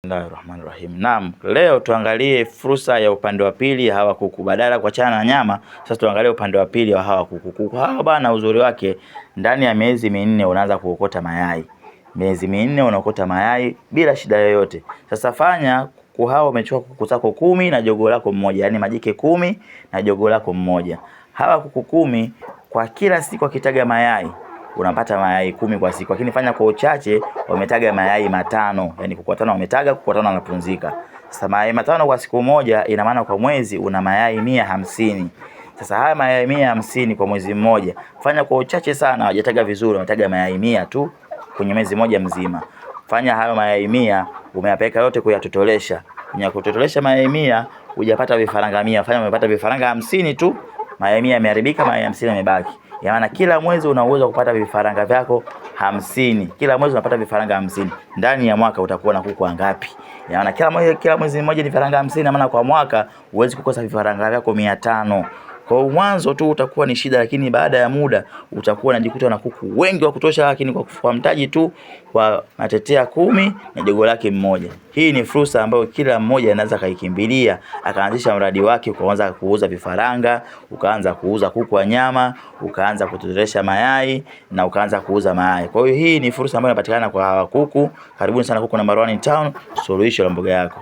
Bismillahirrahmanirrahim. Naam, leo tuangalie fursa ya upande wa pili hawa kuku. Badala kuachana na nyama, sasa tuangalie upande wa pili wa hawa kuku. Kuku hawa bana, uzuri wake ndani ya miezi 4 unaanza kuokota mayai. Miezi 4 unaokota mayai bila shida yoyote. Sasa fanya kuku hawa, umechukua kuku zako 10 na jogoo lako mmoja, yani majike 10 na jogoo lako mmoja. Hawa kuku 10 kwa kila siku akitaga mayai unapata mayai 10 kwa siku, lakini fanya kwa uchache, wametaga mayai 5, yani kuku 5 wametaga, kuku 5 wanapumzika. Sasa mayai 5 kwa siku moja, ina maana kwa mwezi una mayai 150. Sasa haya mayai 150 kwa mwezi mmoja, fanya kwa uchache sana, hawajataga vizuri, wametaga mayai 100 tu kwenye mwezi mmoja mzima. Fanya hayo mayai 100, umeyapeleka yote kuyatotolesha. Kwenye kutotolesha mayai 100 hujapata vifaranga 100, fanya umepata vifaranga 50 tu, mayai 100 yameharibika, mayai 50 yamebaki. Ya maana kila mwezi una uwezo wa kupata vifaranga vyako 50. Kila mwezi unapata vifaranga 50. Ndani ya mwaka utakuwa na kuku wangapi? Ya maana kila mwezi mmoja ni vifaranga 50, na maana kwa mwaka huwezi kukosa vifaranga vyako 500. Kwa hiyo mwanzo tu utakuwa ni shida, lakini baada ya muda utakuwa unajikuta na kuku wengi wa kutosha, lakini kwa mtaji tu wa matetea 10 na jogoo lake mmoja. Hii ni fursa ambayo kila mmoja anaweza kaikimbilia, akaanzisha mradi wake, ukaanza kuuza vifaranga, ukaanza kuuza kuku wa nyama, ukaanza kutotolesha mayai na ukaanza kuuza mayai. Kwa hiyo hii ni fursa ambayo inapatikana kwa hawa kuku. Karibuni sana Kuku Number 1 in Town, suluhisho la mboga yako.